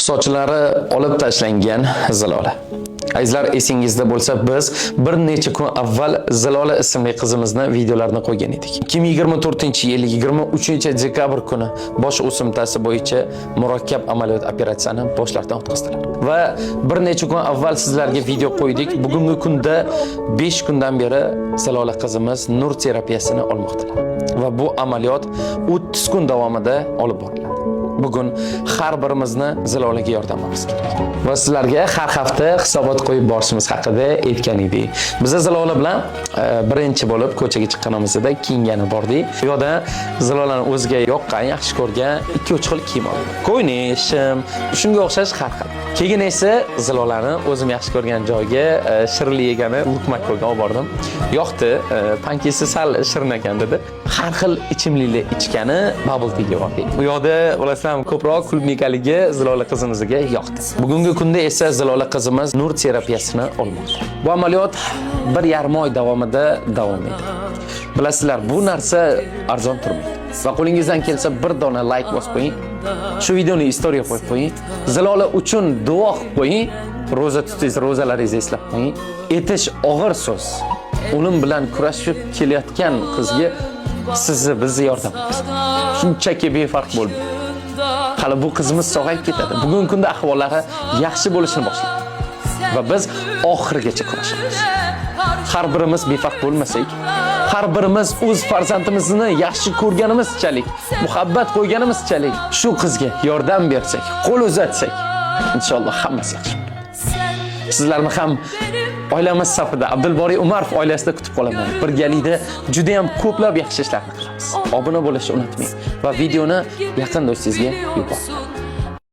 Sochlari olib tashlangan Zilola. Azizlar, esingizda bo'lsa, biz bir necha kun avval Zilola ismli qizimizni videolarini qo'ygan edik. 2024-yil 23-dekabr kuni bosh o'simtasi bo'yicha murakkab amaliyot operatsiyani boshlaridan o'tkazdilar. Va bir necha kun avval sizlarga video qo'ydik. Bugungi kunda 5 kundan beri Zilola qizimiz nur terapiyasini olmoqdalar. Va bu amaliyot 30 kun davomida olib boriladi. Bugun har birimizni Zilolaga yordamimiz kerak. Va sizlarga har hafta hisobot qo'yib borishimiz haqida aytgan edik. Biz Zilola bilan birinchi bo'lib ko'chaga chiqqanimizda kiyingani bordik. U yoqda Zilolani o'ziga yoqqan, yaxshi ko'rgan 2-3 xil kiyim oldik. Ko'ynak, shim, shunga o'xshash har xil. Keyin esa Zilolani o'zim yaxshi ko'rgan joyga shirinlik yegani Lukmakoga olib bordim. Yoqdi, pankesi sal shirin ekan dedi. Har xil ichimliklar ichgani bubble tea'ga bordik. U yoqda bilasizlarmi, ko'proq klubnikaligi Zilola qizimizga yoqdi. Bugungi kunda esa Zilola qizimiz nur terapiyasini olmoqda. Bu amaliyot 1,5 oy davomida davom etadi. Bilasizlar, bu narsa arzon turmaydi. Va qo'lingizdan kelsa bir dona like bosib qo'ying. Shu videoni istoriya qo'yib qo'ying. Zilola uchun duo qilib qo'ying. Ro'za tutsangiz, ro'zalaringizni eslab qo'ying. Etish og'ir so'z. O'lim bilan kurashib kelayotgan qizga sizni, bizni yordamimiz. Shunchaki befarq bo'lmang. Hali bu qizimiz sog'ayib ketadi. Bugungi kunda ahvollari yaxshi bo'lishini boshladi. Va biz oxirigacha kurashamiz. Har birimiz befarq bo'lmasak, har birimiz o'z farzandimizni yaxshi ko'rganimizchalik, muhabbat qo'yganimizchalik shu qizga yordam bersak, qo'l uzatsak, inshaalloh hammasi yaxshi bo'ladi. Sizlarni ham oilamiz safida, Abdulboriy Umarov oilasida kutib qolaman. Birgalikda juda ham ko'plab yaxshi ishlarni qilamiz. Obuna bo'lishni unutmang va videoni yaqin do'stingizga yuboring.